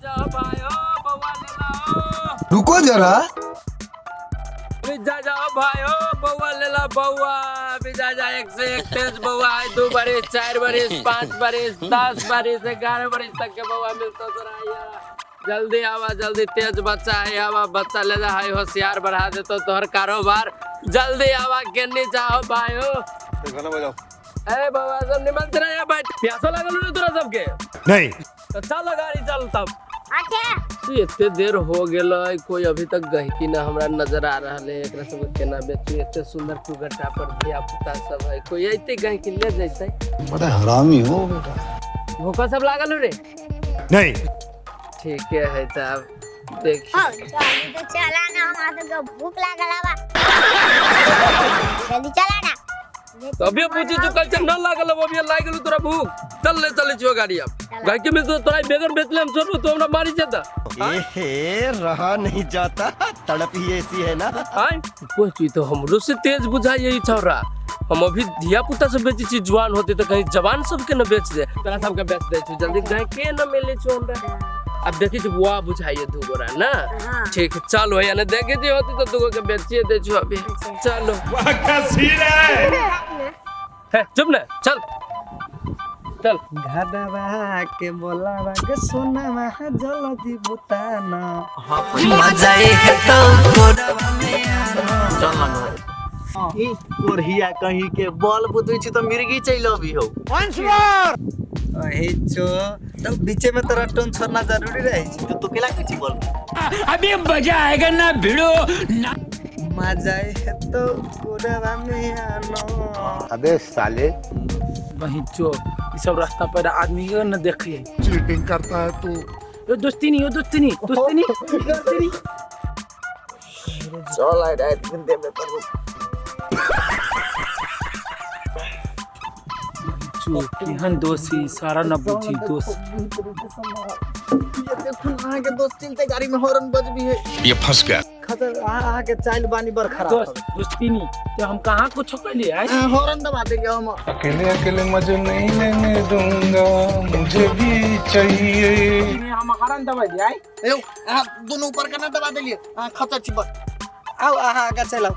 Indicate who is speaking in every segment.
Speaker 1: जाओ भाई हो बउआ ले लाओ।
Speaker 2: रुको जरा।
Speaker 1: जा जाओ भाई हो बउआ ले ला बउआ अभी जा जा एक से एक तेज बउआ है 2 बरिस 4 बरिस 5 बरिस 10 बरिस 11 बरिस तक के बउआ मिलता तोरा यार। जल्दी आवा जल्दी तेज बच्चा है आवा बच्चा ले जा है होशियार बढ़ा देतो तोहर कारोबार। जल्दी आवा केनी जाओ भाई हो।
Speaker 2: गाना बजाओ।
Speaker 1: अरे बाबा सब निमन से रह बैठ प्यासो लागल रे तोरा सबके
Speaker 2: नहीं
Speaker 1: तो चल गाड़ी चल तब।
Speaker 3: अच्छा
Speaker 1: एते देर हो गेल कोई अभी तक गहकी ना हमरा नजर आ रहल है। एकरा सब केना बेचू एते सुंदर कुगटा पर धिया पुता सब है कोई अइते गहकी ले जैते।
Speaker 2: बड़ा हरामी हो बेटा।
Speaker 1: भूखा सब लागल रे
Speaker 2: नहीं
Speaker 1: ठीक है तब देख।
Speaker 3: हां जल्दी तो चला ना हमरा तो भूख लागल बा जल्दी चला ना।
Speaker 1: तो अभी पूछी जो कल न लागल अब अभी लाग गेल तोरा भूख चल ले चले छियो गाड़ी अब गाड़ी में तो तोरा बेगर बेचले हम छोड़बो तो हमरा मारी जेता।
Speaker 4: एहे रहा नहीं जाता तड़प ही ऐसी है ना।
Speaker 1: आय कोई तो हमरो से तेज बुझाई यही छौरा। हम अभी धिया पुता सब बेची छी जवान होते तो कहीं जवान सबके न बेच दे तोरा सबके बेच दे छी जल्दी गाय के न मिले छो हमरा। अब देखी छी बुआ बुझाइए दू गोरा ना। ठीक चलो यानी देखे छी होती तो दू गो के बेचिए दे छी अभी चलो।
Speaker 5: वाह क्या सीन है।
Speaker 1: हे चुप ना चल चल।
Speaker 6: घडवा के बोलावा के सोनावा जल्दी बुताना।
Speaker 4: हां मजा है तो कोडवा में आना।
Speaker 7: चल ना ई कोरहिया कहीं के बॉल बुतै छी त मिर्गी चलि अबी हो।
Speaker 6: वंस मोर अहे छो तो बीचे में तोरा टोन छोड़ना जरूरी रहे छै।
Speaker 7: तो केला कहै छी बॉल।
Speaker 8: अभी मजा आएगा ना भिड़ो ना।
Speaker 6: मजा है तो कोडवा में आना।
Speaker 2: अबे साले
Speaker 8: वही चो ये सब रास्ता पर आदमी के न देखिए
Speaker 5: चीटिंग करता है तू।
Speaker 8: यो दोस्ती नहीं यो दोस्ती नहीं दोस्ती नहीं दोस्ती नहीं।
Speaker 7: चल आइ रात दिन देबे करबो।
Speaker 8: चो केहन दोस्ती सारा न बुझी दोस्त।
Speaker 7: ये देखो अहाँ के दोस्त चलते गाड़ी में हॉर्न बजबी है।
Speaker 5: ये फंस गया
Speaker 6: खतर अहाँ के चाइल बानी बड़ खराब।
Speaker 8: दोस्त दोस्ती नहीं तो हम कहाँ कुछ कैले आए
Speaker 7: हॉर्न दबा देंगे हम।
Speaker 5: अकेले अकेले मजे नहीं लेने दूंगा मुझे भी चाहिए।
Speaker 8: हम हॉर्न दबा दिए आए
Speaker 7: यो अहाँ दोनों ऊपर करना दबा देलिए अहाँ खचर छी बस।
Speaker 6: आओ अहाँ आगा चलाओ।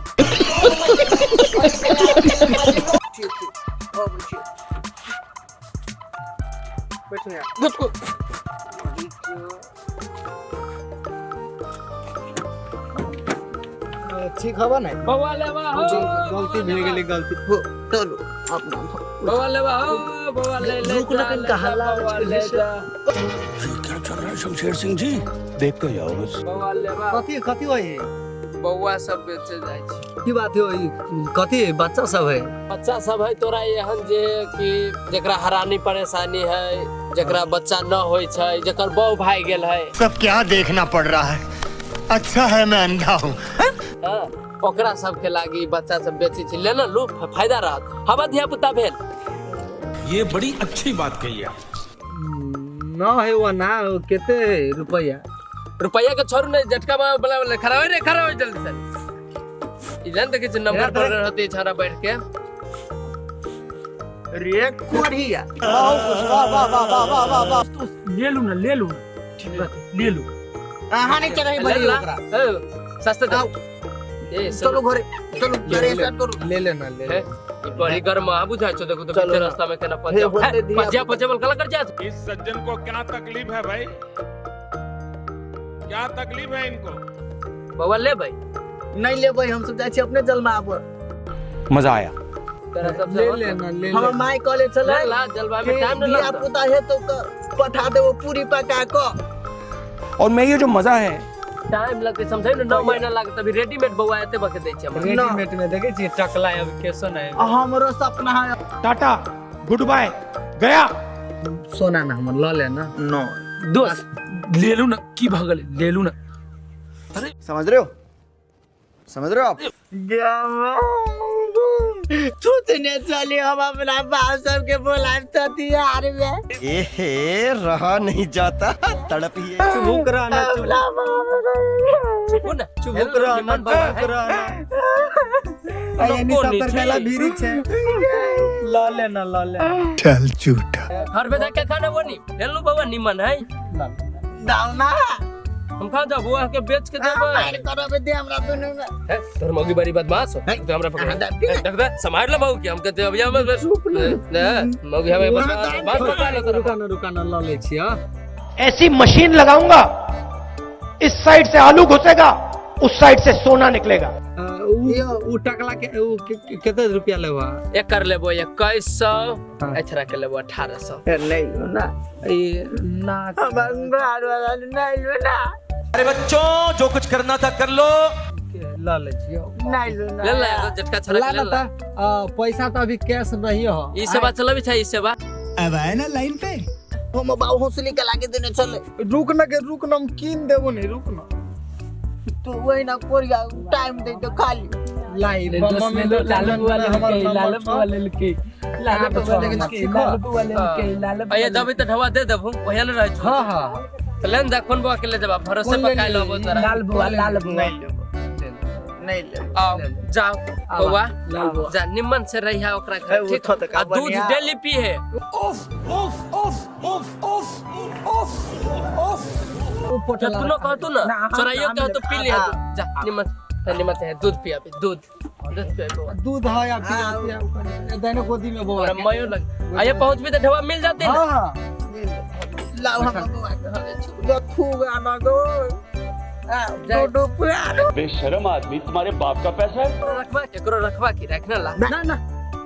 Speaker 7: ठीक ठीक अबै छी बैठू यहाँ बैठू।
Speaker 6: ठीक हवा नहीं
Speaker 1: बउआ लेवा हो
Speaker 6: गलती भे गेली गलती
Speaker 7: हो चलो अपना
Speaker 1: बउआ लेवा हो बउआ ले ले
Speaker 6: रुक ना कहीं हल्ला
Speaker 1: ले जा।
Speaker 5: क्या चल रहा है शमशेर सिंह जी देख कर जाओ बस।
Speaker 1: बउआ लेवा
Speaker 6: कथी कथी होई
Speaker 1: बउआ सब बेचे जाय छै।
Speaker 6: की बात होई कथी बच्चा सब है।
Speaker 1: बच्चा सब है तोरा एहन जे कि जेकरा हरानी परेशानी है जेकरा बच्चा न होय छै जेकर बहू भाग गेल है।
Speaker 4: सब क्या देखना पड़ रहा है अच्छा है मैं अंधा हूँ।
Speaker 1: हां ओकरा सबके लागी बच्चा सब बेची छी लेना लू फायदा रहत हवा धिया पुता भेल।
Speaker 5: ये बड़ी अच्छी बात कही आप।
Speaker 6: न है वो ना केते रुपया
Speaker 1: रुपया के छोड़ू नहीं झटका वाला वाला खड़ा हो रे खड़ा हो जल्दी से। इधर देखे छी नंबर पर रहते छाड़ा बैठ के
Speaker 7: रे कोरिया। वाह वाह वाह वाह वाह वाह वाह
Speaker 8: ले लू ना ले लू ठीक बात ले लू।
Speaker 7: अहाँ नहीं चढ़ाई बड़ी ओकरा
Speaker 1: सस्ता दो ए
Speaker 7: चलो घरे चलो घरे स्टार्ट करू।
Speaker 6: ले लेना ले
Speaker 1: ई बड़ी गर्म आ बुझाय छो देखो तो बीच रास्ता में केना पहुंच पहुंच बल कला कर जा।
Speaker 5: इस सज्जन को क्या तकलीफ है भाई क्या तकलीफ है इनको।
Speaker 1: बउआ ले भाई
Speaker 7: नहीं लेबै हम सब जाइ छी अपने जलमा आब।
Speaker 5: मजा आया
Speaker 1: तोरा सब
Speaker 6: ले लेना ले
Speaker 7: हमर my college चले
Speaker 1: ला जलवा में टाइम न
Speaker 7: धिया पुता है तो पठा देबो पूरी पका क।
Speaker 5: और मैं ये जो मजा है
Speaker 1: टाइम लगते समझे न 9 महीना लागत अभी रेडीमेड बउआ एते बके दै छै।
Speaker 6: रेडीमेड में देखे छी टकला अब केसन है।
Speaker 7: हमरो सपना है।
Speaker 5: टाटा गुड बाय गया।
Speaker 6: सोना ना हमर ल लेना
Speaker 7: न
Speaker 8: दोस्त ले लू ना की भगल ले लू ना।
Speaker 1: अरे
Speaker 4: समझ रहे हो समझ रहे हो आप।
Speaker 7: सोचने चली हम अपना बाप सबके बोलाब ततियार में।
Speaker 4: एहे रहा नहीं जाता तड़प ही
Speaker 6: चुप रहना
Speaker 1: चुप ना
Speaker 6: चुप रहना चुप रहना एनी सब तर भीरी छे ल लेना ल लेना।
Speaker 2: चल झूठा
Speaker 1: घर पे जाके खाना बनी ले लू बउआ निमन है।
Speaker 7: दाऊ ना
Speaker 1: हम कहाँ जा बुआ के बेच के देबै
Speaker 7: मार करबे दे हमरा दुनू में।
Speaker 1: हे, तोहर मौगी बड़ी बदमाश हो तो हमरा पकड़ देख दे संभाल ले मौगी के, हम कहते अभी हम बस ले मौगी हमें बस बस पकड़ ले तोरा।
Speaker 6: रुका ना रुका ना ल लै छी हां।
Speaker 9: ऐसी मशीन लगाऊंगा, इस साइड से आलू घुसेगा, उस साइड से सोना निकलेगा।
Speaker 6: उ टकला के उ कते रुपया लेबा?
Speaker 1: एकर लेबो 2100, एछरा के लेबो 1800।
Speaker 7: नहीं ना
Speaker 6: ई ना
Speaker 7: हमर घर वाला नहीं लो ना।
Speaker 4: अरे बच्चों जो कुछ करना था कर लो।
Speaker 6: ल लै छी
Speaker 7: नहीं लो ना
Speaker 1: ले ले एगो झटका छड़ा
Speaker 6: ला
Speaker 1: के ले
Speaker 6: ना
Speaker 1: ले।
Speaker 6: त पैसा तो अभी कैश नहीं हो।
Speaker 1: ई सेवा चलबी छै ई सेवा।
Speaker 2: अब आए ना लाइन पे।
Speaker 7: हम बाबू हौसली के लागे देने चले।
Speaker 5: रुक ना के रुक ना, हम कीन देबो नहीं, रुक ना।
Speaker 7: तू वही ना कोरिया टाइम दे तो खाली
Speaker 6: लाई मम्मी
Speaker 8: लाल बुआ लेलकै, लाल बुआ लेलकै, लाल बुआ लेलकै, लाल बुआ लेलकै, लाल बुआ।
Speaker 1: अये देबै त ढवा दे देबू, ओहिया ने रहै छौ।
Speaker 6: हां हां
Speaker 1: त लेन जा कोन बुआ के ले जेबा, भरोसे पर काल्हि अबो तोरा।
Speaker 8: लाल बुआ, लाल बुआ।
Speaker 7: नहीं लेबो नहीं लेबो।
Speaker 1: आओ जाओ बौआ,
Speaker 8: लाल बुआ।
Speaker 1: जा निम्मन से रहिया ओकरा घर,
Speaker 7: ए,
Speaker 1: ठीक?
Speaker 7: उठो त का
Speaker 1: आ दूध
Speaker 7: बढ़िया।
Speaker 1: डेली पीहे। केतनो कहतू ना चोराइयो के तो पी लिया तू। जा निम्मन से, निम्मन से दूध पियाबे, दूध दूध पियाबे बौआ।
Speaker 6: दूध है या पिया देने गोदी में बौआ
Speaker 1: तोरा मयो लग आये पहुंचबी त ढवा मिल जाते ना।
Speaker 6: हां हां
Speaker 7: लाओ हम बौआ के हले छी खूब आना गो डोडो प्यारो।
Speaker 10: बेशरम आदमी, तुम्हारे बाप का पैसा है।
Speaker 1: रखबा केकरो रखबा की रखना ला
Speaker 6: ना ना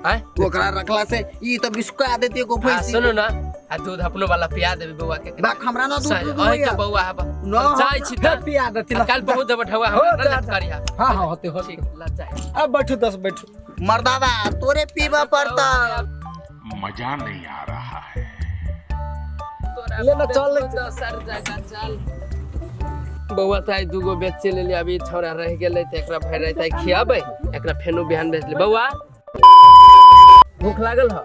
Speaker 1: आय
Speaker 7: ओकरा रखला से ई त बिस्का देती को
Speaker 1: आ
Speaker 7: फैसी।
Speaker 1: सुनो ना, आ दूध अपनो वाला पिया देबी बौआ के।
Speaker 7: बाक हमरा ना दूध दूध
Speaker 1: अहि के
Speaker 7: होइया।
Speaker 1: बौआ हबा
Speaker 7: ना,
Speaker 1: जाय छी त
Speaker 6: पिया देती
Speaker 1: काल बहुत देब ढवा हमरा ना लट करिया।
Speaker 6: हां हां होते होते
Speaker 1: ठीक ला जाय।
Speaker 5: अब बैठो 10 बैठो।
Speaker 7: मर्दावा तोरे पीबा पड़ता।
Speaker 10: मजा नहीं आ रहा है।
Speaker 6: ले ना चल।
Speaker 1: दोसर जगह चल बौआ। त आइ दूगो बेचे लेली, अभी छौड़ा रह गेलै त एकरा भरि राति आइ खियाबै, एकरा फेनो बिहान बेच ले। बौआ भूख लागल ह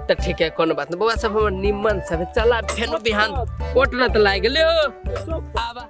Speaker 1: त ठीक है, कोनो बात नहीं बौआ, सब हमर निम्मन सब चला फेनो बिहान कोट न त लागि गेलै हो। आबा।